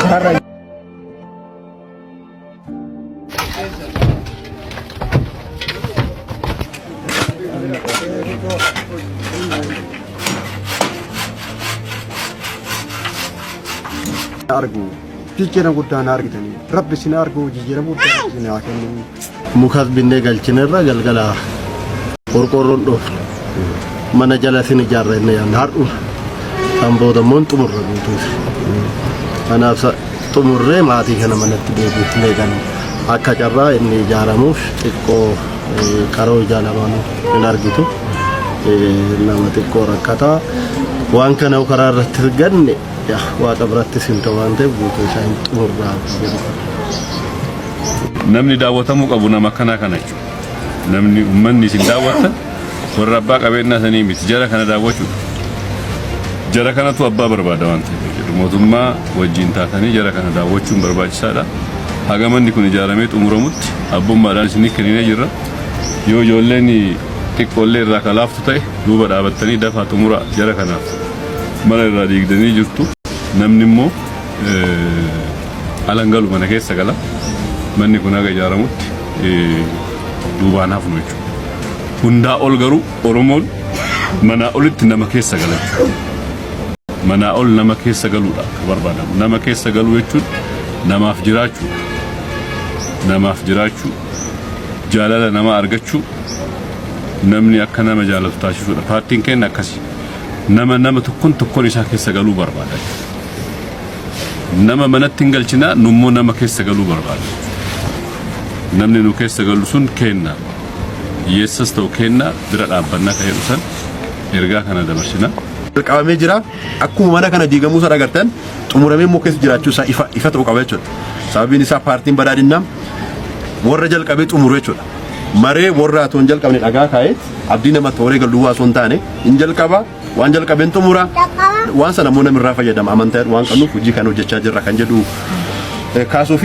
Karaarra. Argu jijjiirama guddaa na argitanii rabbi isin argu jijjiirama guddaa isin haa kennu. Mukas binnee galchinerra galgala qorqoorroon dhoofne mana jala isin ijaarra inni yaadne har'uma san booda immoo hin xumurra guutuuf. Kanaaf xumurree maatii kana manatti deebifnee kan akka carraa inni ijaaramuuf xiqqoo qaroo ijaa lamaanuu hin argitu. Nama xiqqoo rakkataa waan kana karaa irratti arganne waaqa birattis hin ta'u waan ta'eef guutuu isaa hin xumurraa jedhu. Namni daawwatamuu qabu nama akkanaa kana jechuudha. Namni uummanni isin daawwattan warra abbaa qabeenyaa sanii miti jara kana daawwachuudha. Jara kanatu abbaa barbaada waan ta'eef jechuudha. Mootummaa wajjin taatanii jara kana daawwachuun barbaachisaadha. Haga manni kun ijaaramee xumuramutti abbummaadhaan isinii kenninee jirra. Yoo ijoolleen xiqqoollee irraa kalaaftu ta'e duuba dhaabattanii dafaa xumuraa jara kanaaf mana irraa diigdanii jirtu. Namni immoo alan galu mana keessa gala. Manni kun haga ijaaramutti duubaan hafnu jechuudha. Hundaa ol garuu Oromoon manaa olitti nama keessa gala jechuudha. Manaa ol nama keessa galuudha akka barbaadamu. Nama keessa galuu jechuun namaaf jiraachuu, namaaf jiraachuu, jaalala namaa argachuu, namni akka nama jaalatu taasisuudha. Paartiin keenya akkasi. Nama nama tokkoon tokkoon isaa keessa galuu barbaada jechuudha. Nama manatti hin galchinaa nummoo nama keessa galuu barbaada. Namni nu keessa galu sun kenna. Hiyyeessas ta'u kenna bira dhaabbannaa kan jedhu san ergaa kana dabarsina. Jalqabamee jira. Akkuma mana kana diigamuu isaa agartan xumuramee immoo keessa jiraachuu isaa ifa ifa ta'uu qaba jechuudha. Sababiin isaa paartiin badhaadhinnaa warra jalqabee xumuru jechuudha. Maree warra otoo hin jalqabne dhagaa kaa'eet abdii namatti horee galu duwwaa osoo hin taane hin jalqaba waan jalqabeen xumura waan sana immoo namirraa fayyadama amantaa waan qabnuuf hojii kana hojjechaa jirra kan jedhu kaasuufi.